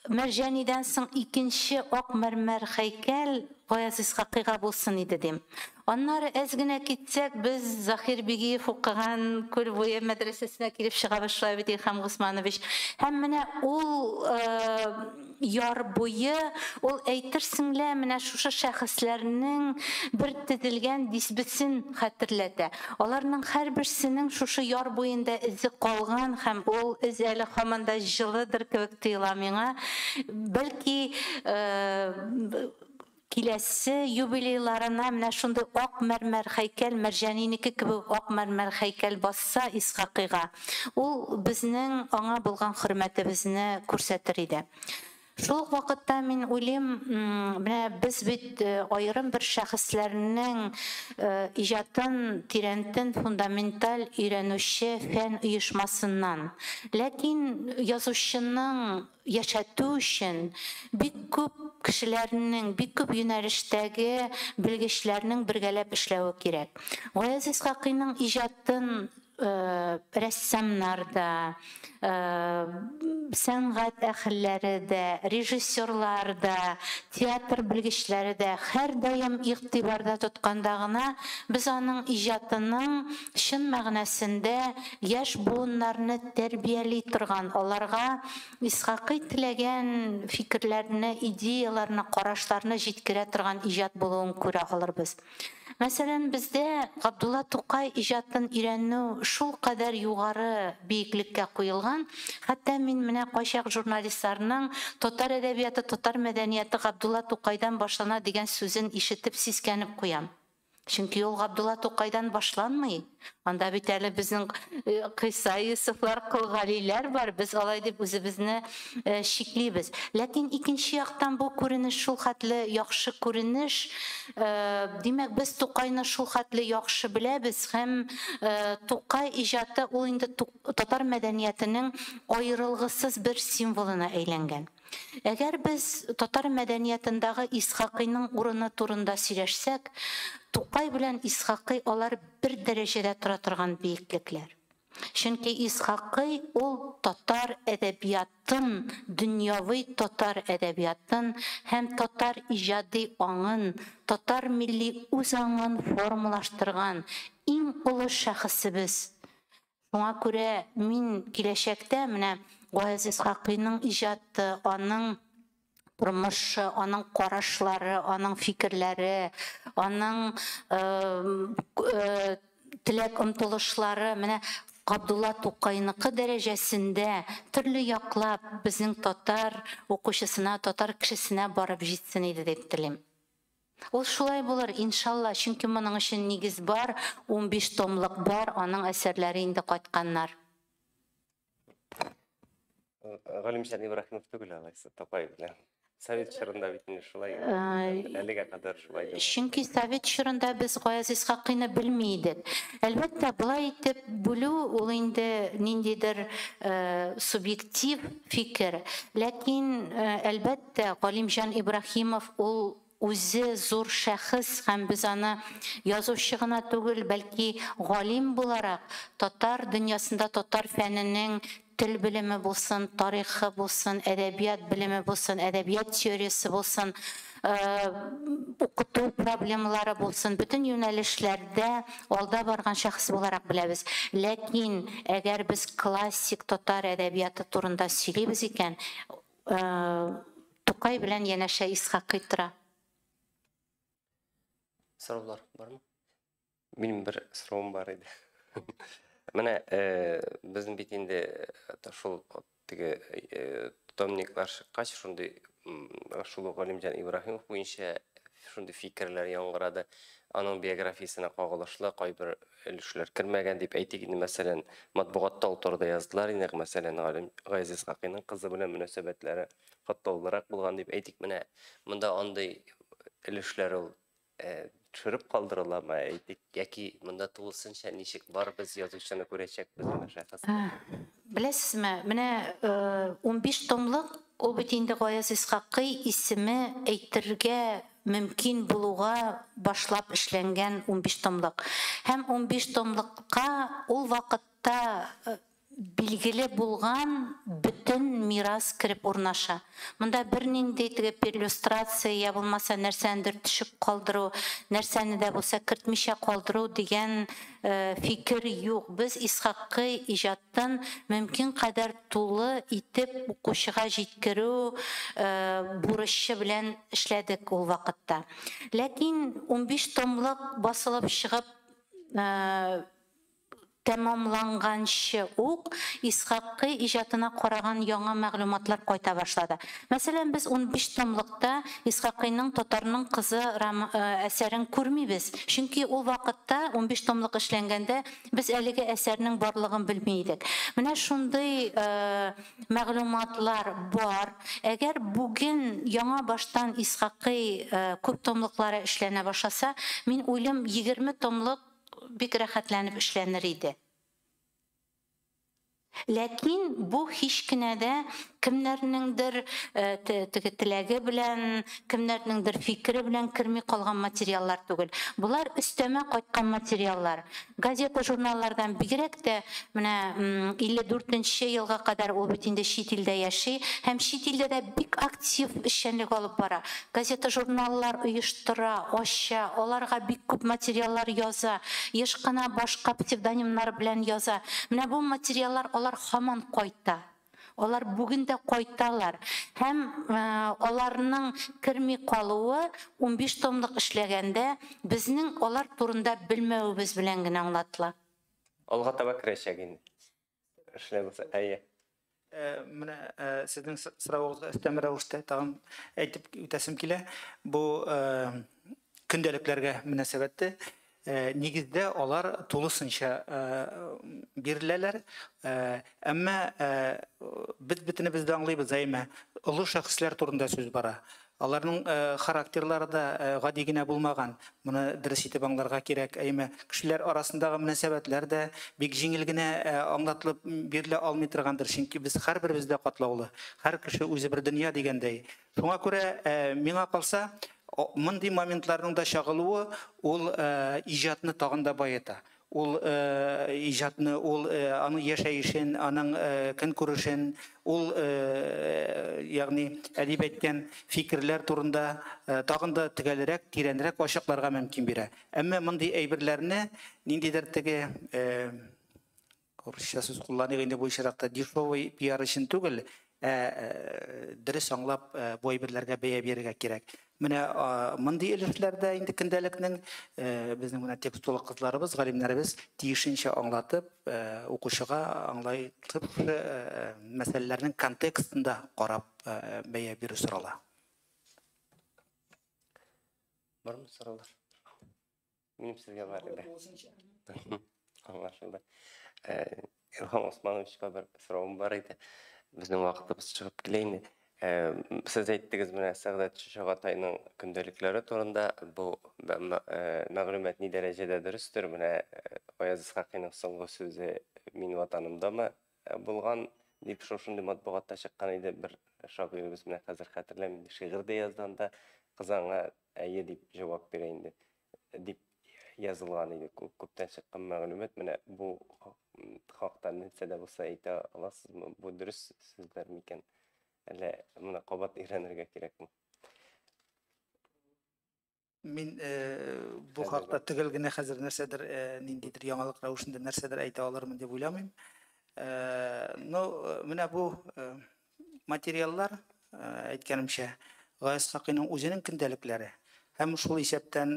Мәрҗанидән соң икенче ак мәрмәр һәйкәл Гаяз Исхакыйга булсын иде дим. Аннары әз генә китсәк, без Захир Бигиев укыган Күл буе мәдрәсәсенә килеп чыгабыз, шулай бит, Илһам Госманович. Һәм менә ул яр буе, ул әйтерсең лә менә шушы шәхесләрнең бер тезелгән дисбесен хәтерләтә. Аларның һәрберсенең шушы яр буенда эзе калган һәм ул эз әле һаман да җылыдыр кебек тоела миңа. Бәлки, киләсе юбилейларына менә шундый ак мәрмәр һәйкәл, Мәрҗанинеке кебек ак мәрмәр һәйкәл басса Исхакыйга, ул безнең аңа булган хөрмәтебезне күрсәтер иде. Шул ук вакытта мин уйлыйм, менә без бит аерым бер шәхесләрнең иҗатын тирәнтен фундаменталь өйрәнүче фән оешмасыннан. Ләкин язучының яшәтү өчен бик күп кешеләрнең, бик күп юнәлештәге белгечләрнең бергәләп эшләве кирәк. Гаяз Исхакыйның иҗатын рәссамнар да, сәнгать әһелләре дә, режиссерлар да, театр белгечләре дә һәрдаим игътибарда тотканда гына без аның иҗатының чын мәгънәсендә яшь буыннарны тәрбияли торган, аларга Исхакый теләгән фикерләрне, идеяларны, карашларны җиткерә торган иҗат булуын күрә алырбыз. Мәсәлән, бездә Габдулла Тукай иҗатын өйрәнү шул кадәр югары биеклеккә куелган, хәтта мин менә кайчак журналистларның татар әдәбияты, татар мәдәнияте Габдулла Тукайдан башлана дигән сүзен ишетеп сискәнеп куям. Чөнки ул Габдулла Тукайдан башланмый. Анда бит әле безнең Кыйса Юсуфлар, Кол Галиләр бар. Без алай дип үзебезне чиклибез. Ләкин икенче яктан бу күренеш шул хәтле яхшы күренеш. Димәк, без Тукайны шул хәтле яхшы беләбез һәм Тукай иҗаты ул инде татар мәдәниятенең аерылгысыз бер символына әйләнгән. Әгәр без татар мәдәниятындагы Исхакыйның урыны турында сөйләшсәк, Тукай белән Исхакый алар бер дәрәҗәдә тора торган биеклекләр. Чөнки Исхакый ул татар әдәбиятын, дөньяви татар әдәбиятын һәм татар иҗади аңын, татар милли үзаңын формалаштырган иң олы шәхесебез. Шуңа күрә мин киләчәктә менә Гаяз Исхакыйның иҗаты, аның тормышы, аның карашлары, аның фикерләре, аның теләк омтылышлары менә Габдулла Тукайныкы дәрәҗәсендә төрле яклап безнең татар укучысына, татар кешесенә барып җитсен иде дип телим. Ул шулай булыр, иншалла, чөнки моның өчен нигез бар, 15 томлык бар, аның әсәрләре инде кайтканнар. Галимҗан Ибраһимов түгел алайса, Тукай белән. Совет чорында бит инде шулай. Әлегә кадәр шулай. Чөнки совет чорында без Гаяз Исхакыйны белми идек. Әлбәттә, болай итеп бүлү ул инде ниндидер субъектив фикер. Ләкин, әлбәттә, Галимҗан Ибраһимов ул үзе зур шәхес, һәм без аны язучы гына түгел, бәлки галим буларак татар дөньясында татар фәненең тел белеме булсын, тарихы булсын, әдәбият белеме булсын, әдәбият теориясе булсын, укыту проблемалары булсын, бөтен юнәлешләрдә алда барган шәхес буларак беләбез. Ләкин әгәр без классик татар әдәбияты турында сөйлибез икән, Тукай белән янәшә Исхакый тора. Сораулар бармы? Минем бер соравым бар иде. Менә безнең бит инде шул теге томниклар чыккач, шундый шул ук Галимҗан Ибраһимов буенча шундый фикерләр яңгырады. Аның биографиясенә кагылышлы кайбер өлешләр кермәгән дип әйтик инде, мәсәлән, матбугатта ул турыда яздылар инде, мәсәлән, Галим Гаяз Исхакыйның кызы белән мөнәсәбәтләре катлаулырак булган дип әйтик. Менә монда андый өлешләр ул төшереп калдырыламы, әйтик, яки монда тулысынча ничек бар, без язучыны күрәчәкбезме, шәхесне? Беләсезме, менә 15 томлык ул бит инде Гаяз Исхакый исеме әйтергә мөмкин булуга башлап эшләнгән 15 томлык. Һәм 15 томлыкка ул вакытта билгеле булган бөтен мирас кереп урнаша. Монда бернинди теге перлюстрация я булмаса нәрсәнедер төшеп калдыру, нәрсәне дә булса кертмичә калдыру дигән фикер юк. Без Исхакый иҗаттан мөмкин кадәр тулы итеп укучыга җиткерү бурычы белән эшләдек ул вакытта. Ләкин 15 томлык басылып чыгып тәмамланганчы ук Исхакый иҗатына караган яңа мәгълүматлар кайта башлады. Мәсәлән, без 15 томлыкта Исхакыйның Татарның кызы әсәрен күрмибез. Чөнки ул вакытта 15 томлык эшләнгәндә без әлеге әсәрнең барлыгын белми идек. Менә шундый мәгълүматлар бар. Әгәр бүген яңа баштан Исхакый күп томлыклары эшләнә башласа, мин уйлыйм, 20 томлык бик рәхәтләнеп эшләнер иде. Ләкин бу һич кенә дә кемнәрнеңдер теге теләге белән, кемнәрнеңдер фикере белән керми калган материаллар түгел. Булар өстәмә кайткан материаллар. Газета, журналлардан бигрәк тә менә 54 елга кадәр ул бит инде чит илдә яши һәм чит илдә дә бик актив эшчәнлек алып бара. Газета, журналлар оештыра, ача, аларга бик күп материаллар яза, еш кына башка псевдонимнар белән яза. Менә бу материаллар алар һаман кайта. Алар бүген дә кайталар. Һәм аларның керми калуы 15 томлык эшләгәндә безнең алар турында белмәвебез белән генә аңлатыла. Алга таба керәчәк инде. Эшләп булса, әйе. Менә сезнең соравыгызга өстәмә рәвештә тагын әйтеп үтәсем килә. Бу көндәлекләргә мөнәсәбәттә нигездә алар тулысынча биреләләр. Әмма без бөтенебез дә аңлыйбыз, әйме, олы шәхесләр турында сүз бара. Аларның характерлары да гади генә булмаган. Моны дөрес итеп аңларга кирәк. Әйме, кешеләр арасындагы мөнәсәбәтләр дә бик җиңел генә аңлатылып бирелә алмый торгандыр. Чөнки без һәрберебез дә катлаулы. Һәр кеше үзе бер дөнья дигәндәй. Шуңа күрә миңа калса, мондый моментларның да чагылуы ул иҗатны тагын да баета. Ул иҗатны, ул аның яшәешен, аның көнкүрешен, ул ягъни әдип әйткән фикерләр турында тагын да төгәлрәк, тирәнрәк ачыкларга мөмкин бирә. Әмма мондый әйберләрне ниндидер теге урысча сүз кулланыйк инде бу очракта, дешевый пиар өчен түгел, дөрес аңлап бу әйберләргә бәя бирергә кирәк. Менә мондый өлешләрдә инде көндәлекнең безнең менә текстолог кызларыбыз, галимнәребез тиешенчә аңлатып, укучыга аңлайтып, мәсьәләләрнең контекстында карап бәя бирү сорала. Бармы сораулар? Минем сезгә бар иде. Аңлашылды. Илһам Османовичка бер соравым бар иде. Безнең вакытыбыз чыгып килә инде. Сез әйттегез менә Сәгъдәт Чагатайның көндәлекләре турында. Бу мәгълүмат ни дәрәҗәдә дөрестер? Менә Гаяз Исхакыйның соңгы сүзе мин ватанымдамы булган дип шушындый матбугатта чыккан иде. Бер шагыйребез, менә хәзер хәтерләмим, шигырь дә язды анда. Кыз аңа әйе дип җавап бирә инде дип язылган иде. Күптән чыккан мәгълүмат. Менә бу хакта нәрсә дә булса әйтә аласызмы? Бу дөрес сүзләр микән? Әллә моны кабат өйрәнергә кирәкме? Мин бу хакта төгәл генә хәзер нәрсәдер, ниндидер яңалык рәвешендә нәрсәдер әйтә алырмын дип уйламыйм. Но менә бу материаллар, әйткәнемчә, Гаяз Хакыйның үзенең көндәлекләре һәм шул исәптән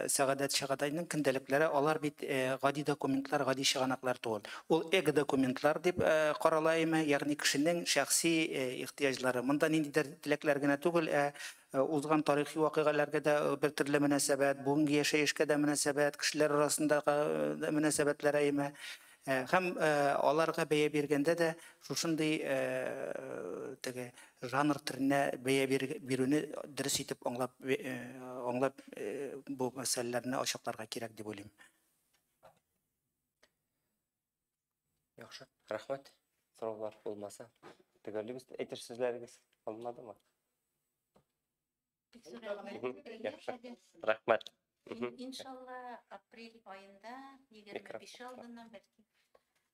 Сәгадәт Чагатайның көндәлекләре, алар бит гади документлар, гади чыганаклар түгел. Ул эго-документлар дип карала име, ягъни кешенең шәхси ихтыяҗлары. Монда ниндидер теләкләр генә түгел, ә узган тарихи вакыйгаларга да бер төрле мөнәсәбәт, бүгенге яшәешкә дә мөнәсәбәт, кешеләр арасындагы мөнәсәбәтләр әйме. Һәм аларга бәя биргәндә дә шушындый теге жанр төренә бәя бирүне дөрес итеп аңлап аңлап бу мәсьәләләрне ачыкларга кирәк дип уйлыйм. Яхшы, рәхмәт. Сораулар булмаса, төгәллибез. Әйтер сүзләрегез калмадымы? Яхшы. Рәхмәт. Иншалла, апрель аенда, 25 алдыннан бәлки.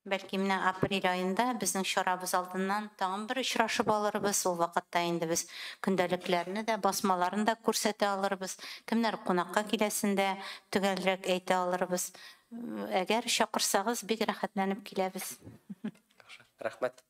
Бәлки менә апрель аенда безнең чарабыз алдыннан тагын бер очрашып алырбыз. Ул вакытта инде без көндәлекләрне дә, басмаларын да күрсәтә алырбыз. Кемнәр кунакка киләсен дә төгәлрәк әйтә алырбыз. Әгәр чакырсагыз, бик рәхәтләнеп киләбез. Яхшы. Рәхмәт.